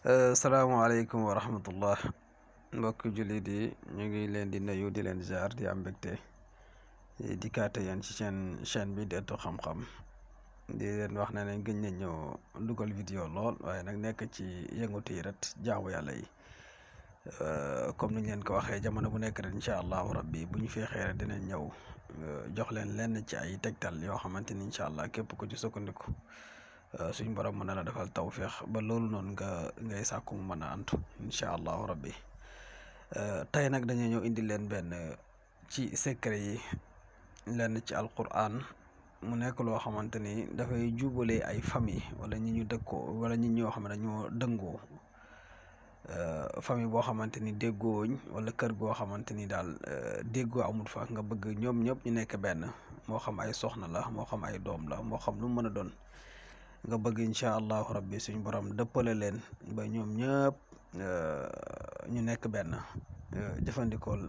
salaamaaleykum wa rahmatullah mbokk jullit yi ñu ngi leen di nuyu di leen ziar di am mbégte di kaate yéen ci seen chaîne bi di Ëttu Xam-Xam di leen wax ne gëj nañ ñëw dugal vidéo lool waaye nag nekk ci yëngatu yi ret jaamu yàlla yi comme niñ leen ko waxee jamono bu nekk rek incha allahu rabbi bu ñu feexee rek dinañ ñëw jox leen lenn ci ay tegtal yoo xamante ni incha allah képp ku ci sukkandiku suñ borom mën na la defal tawféex ba loolu noonu ngay sàkku mu mën a antu incha allahu rabbi tey nag dañuy ñëw indi leen benn ci secret yi lenn ci alquran mu nekk loo xamante ni dafay jubale ay famille wala ñi ñu dëkkoo wala ñi ñoo xam ne dañoo dëngoo famille boo xamante ni déggooñ wala kër goo xamante ni daal déggoo amul fa nga bëgg ñoom ñëpp ñu nekk benn moo xam ay soxna la moo xam ay doom la moo xam lu mu mën a doon nga bëgg incha allahu rabbi suñ borom dëppale leen ba ñoom ñëpp ñu nekk benn jëfandikool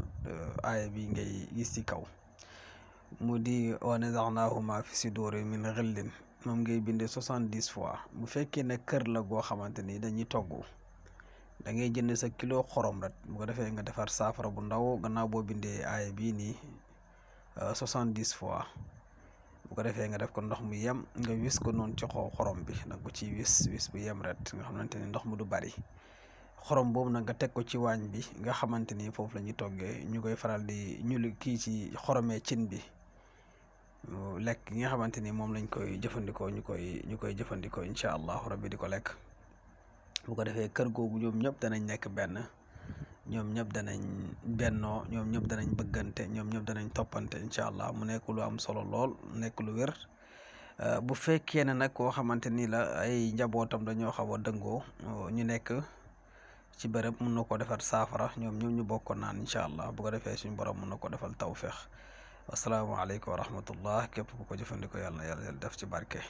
aaya bi ngay gis ci kaw mu di wa nazaanahu ma fi suduri min xillin moom ngay binde 70 fois bu fekkee ne kër la goo xamante ni dañuy togg da ngay jënd sa kilo xorom rek bu ko defee nga defar saafara bu ndaw gannaaw boo bindee aaya bii nii 70 fois bu ko defee nga def ko ndox mu yem nga wis ko noonu ci xorom bi nag ko ci wis bu yem ret nga xamante ni ndox mu du bari xorom boobu nag nga teg ko ci waañ bi nga xamante ni foofu la ñuy toggee ñu koy faral di kii ci xoromee cin bi lekk gi nga xamante ni moom lañ koy jëfandikoo ñu koy jëfandikoo incha allahu rabbi di ko lekk bu ko defee kër googu ñoom ñëpp danañ nekk benn ñoom ñëpp danañ bennoo ñoom ñëpp danañ bëggante ñoom ñëpp danañ toppante incha allah mu nekk lu am solo lool nekk lu wér bu fekkee ne nag koo xamante ni la ay njabootam dañoo xaw a dëngoo ñu nekk ci bërëb mun na ko defar saafara ñoom ñëpp ñu bokk naan incha allah bu ko defee suñu borom mun na ko defal tawféex asalaamaaleykum wa rahmatullah képp ku ko jëfandikoo yàlla na yàlla def ci barke.